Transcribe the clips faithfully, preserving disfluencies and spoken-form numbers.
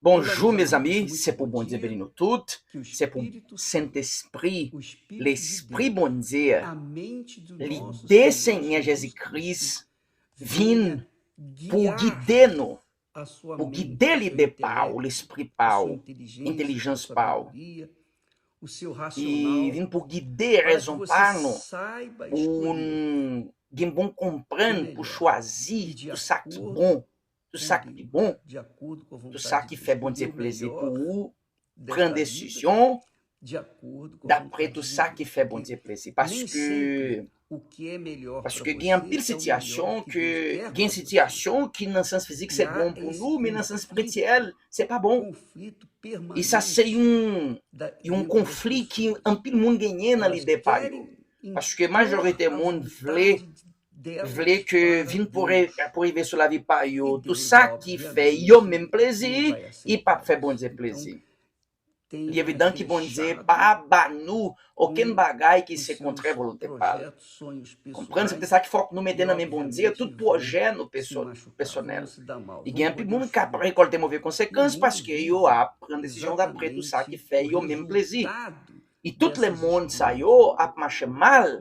Bonjou, mezanmi. Se pou Bondye beni nou tout. Se pou Sentespri, Lespri Bondye, lide Senyè Jezi Kris vin pou gide nou, pou gide lide pa w, lespri pa w, entèlijans pa w. Li vin pou gide rezon pa nou, pou n gen bon konprann, pou chwazi tout sa ki bon, tout sa ki bon, tout sa ki fè Bondye plezi pou ou, pran desizyon dapre tout sa ki fè Bondye plezi. Paske, paske gen anpil sitiyasyon ke, gen sitiyasyon ki nan sans fizik se bon pou nou, men nan sans espirityèl, se pa bon. E sa se yon, yon konfli ki anpil moun genyen nan lide pa yo. Paske majorite moun vle, vle ke vin pou, re, pou rive sou lavi pa yo. Tout sa ki fè yo menm plezi, li p ap fè Bondye plezi. Li evidan ki Bondye pa ba nou okenn bagay ki se kontrè volonte pa l. Konprann, se poutèt sa ki fòk nou mete nan men Bondye tout pwojè nou pèso-, pèsonèl. Li gen anpil moun k ap rekòlte move konsekans paske yo ap pran desizyon dapre tout sa ki fè yo menm plezi. E tout lemonn sa yo ap mache mal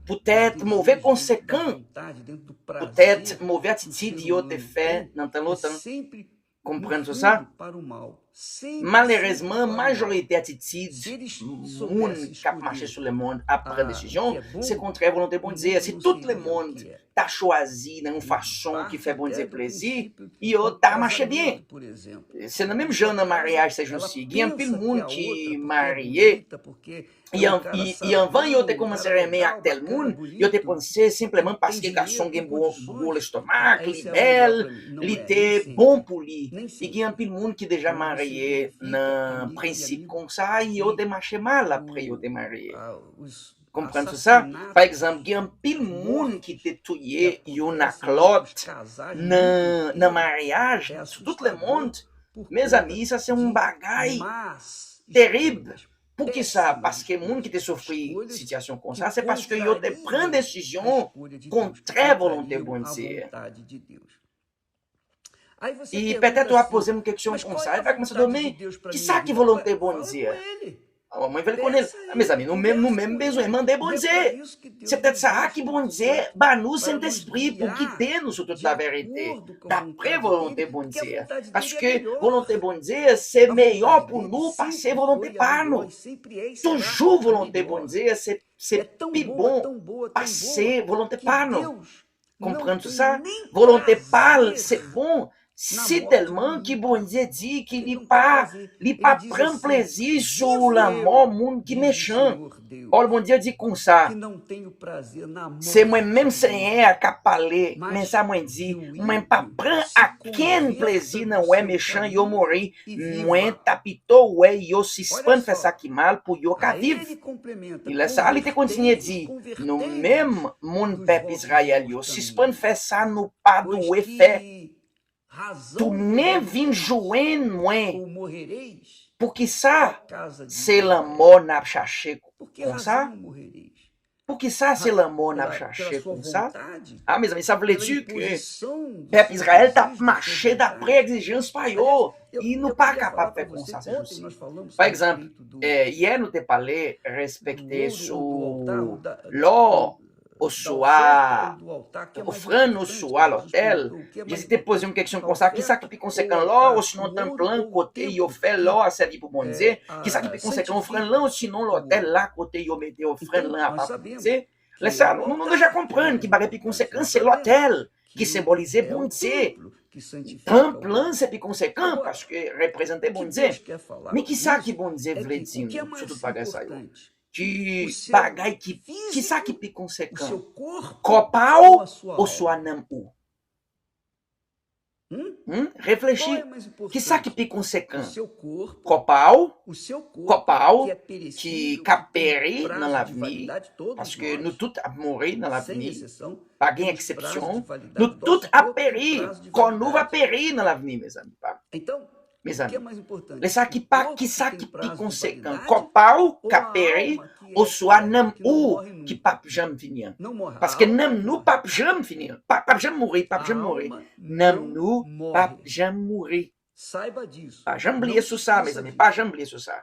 poutèt move konsekan, poutèt move atitid yo te fè nan tan lontan. Konprann sou sa? Malerezman, majorite atitid moun k ap mache sou lemonn ap pran desizyon, se kontrè volonte Bondye. Si tout lemonn ta chwazi nan yon fason ki fè Bondye plezi, yo ta mache byen. Se nan menm jan nan maryaj sèjousi. Gen anpil moun ki marye, e an-, e, e anvan yo te kòmanse renmen ak tèl moun, yo te panse senpleman paske gason gen gwo, gwo lestomak, li bèl, li te bon pou li. E gen anpil moun ki deja marye nan prensip konsa, yo te mache mal apre yo te marye. Konprann sou sa? Pa egzanp, gen anpil moun ki te touye youn ak lòt nan, nan maryaj, sou tout lemonn. Mezanmi, sa se yon bagay terib. Poukisa? Paske moun ki te soufri sitiyasyon konsa, se paske yo te pran desizyon kontrè volonte Bondye. E petèt w ap poze m kesyon konsa, e pa kòmanse di, men kisa ki volonte Bondye? Ah, mwen vle konnen l. Ah, mezanmi, nou menm, nou menm bezwen mande Bondye. Se petèt sa a ki Bondye ba nou Sentespri pou gide nou sou tout laverite, dapre volonte Bondye. Paske volonte Bondye se meyè pou nou pase volonte pa nou. Toujou volonte Bondye se, se pi bon pase volonte pa nou. Konprann tout sa? Volonte pa l se bon, sitèlman ki Bondye di ki li pa, li pa pran plezi sou lanmò moun ki mechan. Pawòl Bondye di konsa, se mwen menm Senyè a k ap pale, men sa mwen di, mwen pa pran okenn plezi nan wè mechan yo mouri, mwen ta pito wè yo sispann fè sa ki mal pou yo ka viv. E lè sa a, li te kontinye di, nou menm, moun pèp Izrayèl yo, sispann fè sa nou pa dwe fè. Tounen vin jwenn mwen. Poukisa se lanmò n ap chache konsa? Poukisa se lanmò n ap chache konsa? Ah, mezanmi, sa vle di ke pèp Izrayèl t ap mache dapre egzijans pa yo. E nou pa kapab fè konsa, sèjousi. Pa egzanp, eh, yè nou te pale respekte sou lò, oswa ofrann, oswa lòtèl. Jezi te poze yon kesyon konsa, kisa ki pi konsekan, lò osinon tanp lan kote yo fè lò a sèvi pou Bondye? Kisa ki pi konsekan, ofrann lan osinon lòtèl la kote yo mete ofrann lan apa pou Bondye? Lè sa, nou, nou deja konprann ki bagay pi konsekan se lòtèl ki senbolize Bondye. Tanp lan se pi konsekan paske reprezante Bondye. Men kisa ki Bondye vle di nou sou tout bagay sa yo? Ki bagay ki, kisa ki pi konsekan? Kò pa w oswa nanm ou? Hmm? Reflechi. Kisa ki pi konsekan? Kò pa w, kò pa w ki k ap peri nan lavni, paske nou tout ap mouri nan lavni, pa gen eksepsyon, nou tout ap peri, kò nou va peri nan lavni, mezanmi. Mezanmi, lè sa ki pa, kisa ki pi konsekan, kò pa w k ap peri, oswa nanm ou ki p ap janm fini an? Paske nanm nou p ap janm fini an. Pa, p ap janm mouri, p ap janm mouri. Nanm nou p ap janm mouri. Pa janm bliye sou sa, mezanmi, pa janm bliye sou sa.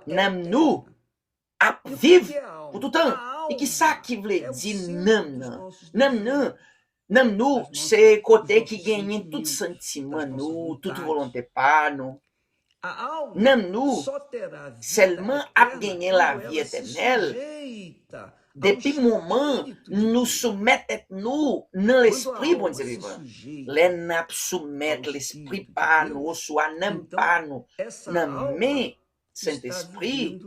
Nanm nou ap viv pou toutan. E ki sa ki vle di nanm nan? Nanm nan, nanm nou se kote ki genyen tout santiman nou, tout volonte pa nou. Nanm nou sèlman ap genyen lavi etènèl depi moman nou soumèt tèt nou nan lespri Bondye vivan. Lè n ap soumèt lespri pa nou oswa nanm pa nou nan men Sentespri,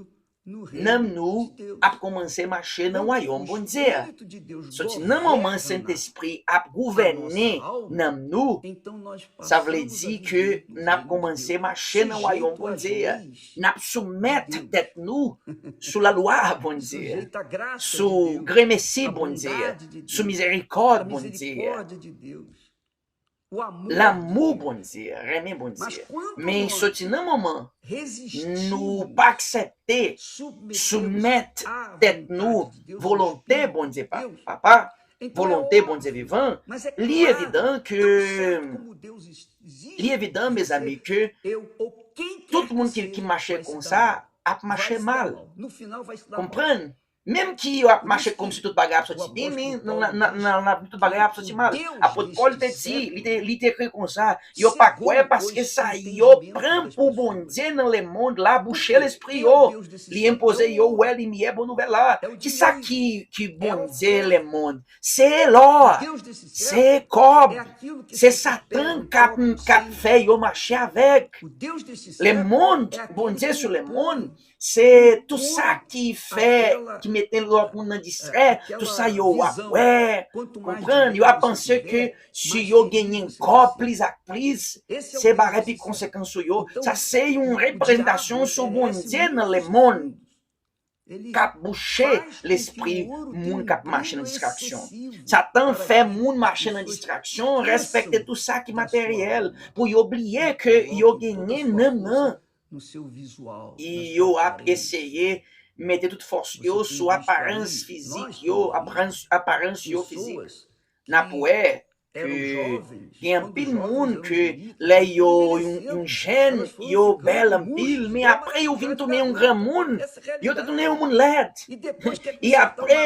nanm nou ap kòmanse mache nan wayòm Bondye a. Soti nan moman Sentespri ap gouvène nanm nou, sa vle di ke n ap kòmanse mache nan wayòm Bondye a. N ap soumèt tèt nou sou lalwa Bondye a, sou gremesi Bondye a, sou mizerikòd Bondye a. Lanmou Bondye, renmen Bondye. Men soti nan moman nou pa aksepte soumèt tèt nou volonte Bondye, Papa, volonte Bondye vivan, li evidan ke, li evidan, mezanmi, ke tout moun ki, ki mache konsa ap mache mal. Konprann? Menm ki yo ap mache kòmsi tout bagay ap soti byen, men nan, nan, nan, nan lavi tout bagay ap soti mal. Apot Pòl te di, li te, li te ekri konsa, yo pa kwè paske sa yo pran pou Bondye nan lemonn la bouche lespri yo. Li enpoze yo wè limyè bon nouvèl la. Kisa ki, ki Bondye lemonn? Se lò, se kòb, se Satan k ap, k ap fè yo mache avèk. Lemonn, Bondye sou lemonn, se tout sa ki fè, ki mete lòt moun nan distrè, tout sa yo ap wè, konprann, yo ap panse ke si yo genyen kòb plis ak plis, se bagay pi konsekan sou yo. Sa se yon reprezantasyon sou Bondye nan lemonn k ap bouche lespri moun k ap mache nan distraksyon. Satan fè moun mache nan distraksyon, respekte tout sa ki materyèl, pou yo bliye ke yo genyen nanm nan. E yo ap eseye mete tout fòs yo sou aparans fizik yo, aparans, aparans yo fizik. N ap wè ke gen anpil moun ke lè yo yon, yon jèn, yo bèl anpil, men apre yo vin tounen yon granmoun, yo te tounen yon moun lèd. E apre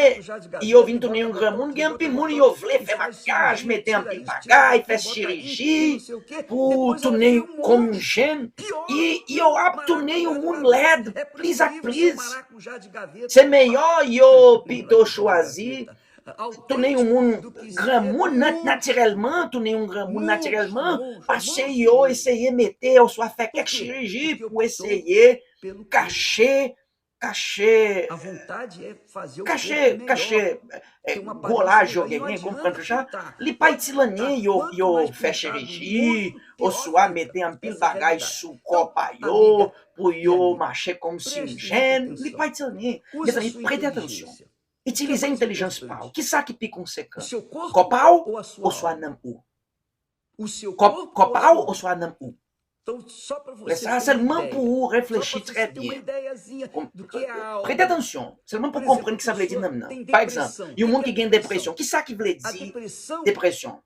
yo vin tounen yon granmoun, gen anpil moun yo vle fè makyaj, mete anpil bagay, fè chiriji pou tounen kòm yon jèn. E yo ap tounen yon moun lèd plis ak plis. Se meyè yo pito chwazi tounen yon moun granmoun nat-, natirèlman, tounen yon granmoun natirèlman, pase yo eseye mete oswa fè kèk chiriji pou eseye kache, kache, kache, kache, eh, gwo laj yo genyen, konprann sa. Li pa itil anyen yo, yo fè chiriji, oswa mete anpil bagay sou kò pa yo, pou yo mache kòmsi yon jèn. Li pa itil anyen. Mezanmi, prete atansyon. Itilize entèlijans pa w. Kisa ki pi konsekan? Kò pa w oswa nanm ou? Kò, kò pa w oswa nanm ou? Lè sa a, sèlman pou ou reflechi trè byen. Prete atansyon, sèlman pou konprann ki sa vle di nanm nan. Pa egzanp, yon moun ki gen depresyon, kisa ki vle di depresyon?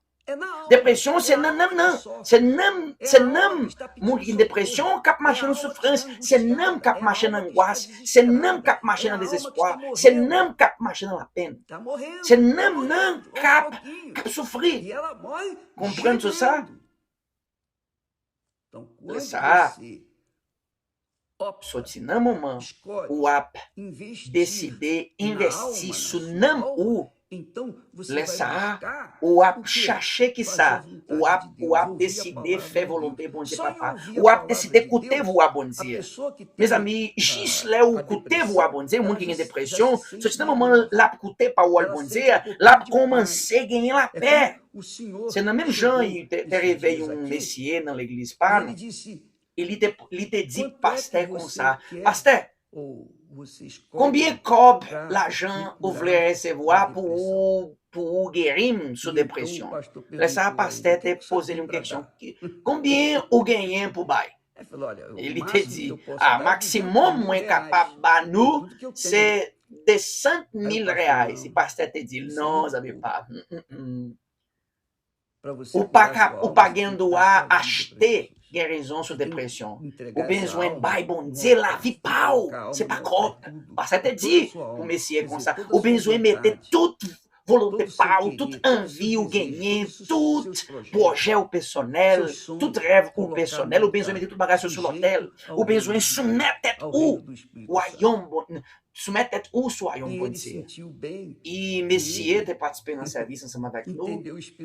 Depresyon, se nan nanm nan. Se nanm, se nanm moun ki gen depresyon k ap mache nan soufrans. Se nanm k ap mache nan angwas. Se nanm k ap mache nan dezespwa. Se nanm k ap mache nan lapenn. Se nanm nan k ap, k ap soufri. Konprann sou sa? Lè sa a, soti nan moman ou ap deside envesti sou nanm ou, lè sa a, ou ap chache kisa? Ou ap, ou ap deside fè volonte Bondye Papa. Ou ap deside koute vwa Bondye. Mezanmi, jis lè ou koute vwa Bondye, moun ki gen depresyon, soti nan moman l ap koute pawòl Bondye a, l ap kòmanse genyen lapè. Se nan menm jan te, te rive yon mesye nan legliz pa nou. E li te, li te di pastè konsa, "Pastè, konbyen kòb, lajan ou vle resevwa pou ou, pou ou geri m sou depresyon?" Lè sa a, pastè te poze l yon kesyon, "Konbyen ou genyen pou bay?" E li te di, "A, maksimòm mwen kapab ba nou, se de sant mil reais." E pastè te di l, "Non, zanmi pa m, mm, mm, mm." Ou pa ka, ou pa gen dwa achte gerizon sou depresyon. Ou bezwen bay Bondye lavi pa w. Se pa kòb. Pastè te di pou mesye konsa, ou bezwen mete tout volonte pa w, tout anvi ou genyen, tout pwojè ou pèsonèl, tout rèv ou pèsonèl, ou bezwen mete tout bagay sa yo sou lotèl. Ou bezwen soumèt tèt ou wayòm Bon, soumèt tèt ou sou wayòm Bondye. E mesye te patisipe nan sèvis ansanm avèk nou.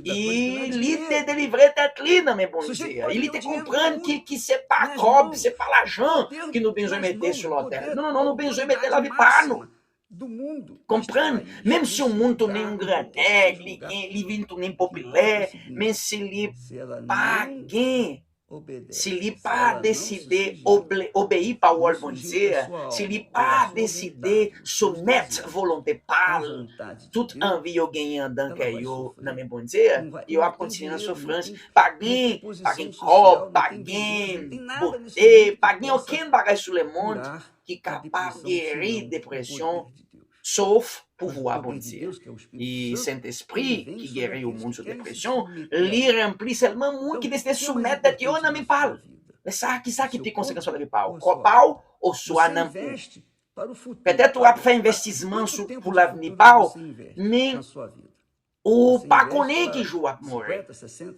E li te delivre tèt li nan men Bondye. E li te konprann ki, ki se pa kòb, se pa lajan ki nou bezwen mete sou lotèl. Non, non, non, nou bezwen mete lavi pa nou. Konprann? Menm si yon moun tounen yon gran nèg, li gen, li vin tounen popilè, men si li pa gen, si li pa deside oble-, obeyi pawòl Bondye a, si li pa deside soumèt volonte pa l, tout anvi yo genyen anndan kè yo nan men Bondye a, yo ap kontinye nan soufrans. Pa gen, pa gen kòb, pa gen bote, pa gen okenn bagay sou lemonn ki kapab geri depresyon, sof pouvwa Bondye. E Sentespri ki geri yon moun sou depresyon, li ranpli sèlman moun ki deside soumèt tèt yo nan men pa l. Men sa, ki sa ki pi konsekansyal nan vi pa w? Kò pa w oswa nanm ou? Petèt w ap fè envestisman sou, pou lavni pa w, men ou pa konnen ki jou w ap mouri.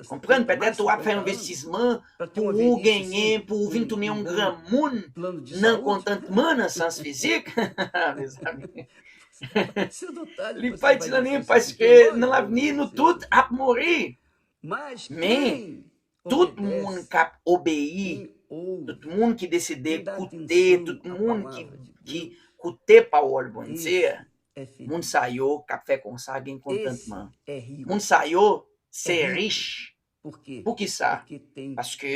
Konprann, petèt w ap fè envestisman pou ou genyen, pou ou vin tounen yon granmoun nan kontantman nan sans fizik. Mezanmi. Li pa di anyen paske nan lavni nou tout ap mouri. Men, tout moun k ap obeyi, tout moun ki deside koute, tout moun ki, ki koute pawòl Bondye, moun sa yo k ap fè konsa gen kontantman. Moun sa yo se rich. Poukisa? Paske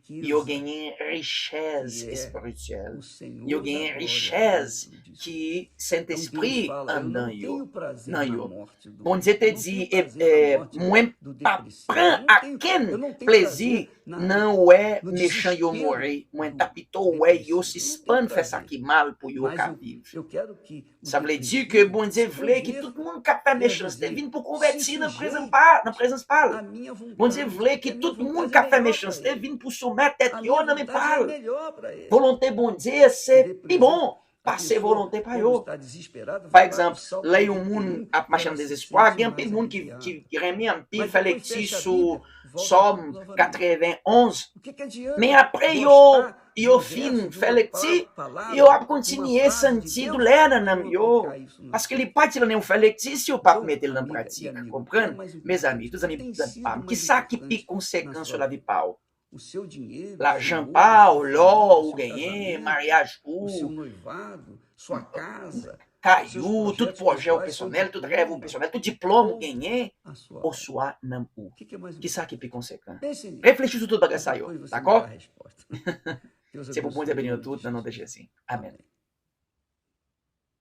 yo genyen richès espirityèl. Yo genyen richès ki Sentespri anndan yo, nan yo. Bondye te di, e, e, mwen pa pran okenn plezi nan wè mechan yo mouri. Mwen ta pito wè yo sispann fè sa ki mal pou yo ka viv. Sa vle di ke Bondye vle ki tout moun k ap fè mechanste vin pou konvèti nan prezans pa, nan prezans pa l. Bondye vle ki tout moun k ap fè mechanste vin pou soumèt tèt yo nan men pa l. Volonte Bondye se pi bon pase volonte pa yo. Pa egzanp, lè yon moun ap mache nan dezespwa, gen anpil moun ki, ki renmen anpil fè lekti sou Sòm katrevenn onz. Men apre yo, yo fin fè lekti, yo ap kontinye santi doulè nan nanm yo. Paske li pa di anyen ou fè lekti si ou pa mete l nan pratik. Konprann? Mezanmi, tout zanmi pa m, ki sa ki pi konsekan sou lavi pa w? Lajan pa w, lò ou genyen, maryaj ou, kay ou, tout pwojè ou pèsonèl, tout rèv ou pèsonèl, tout diplòm ou genyen, oswa nanm ou? Ki sa ki pi konsekan? Reflechi sou tout bagay sa yo, dakò? Se pou Bondye beni nou tout nan non de Jezi. Amèn.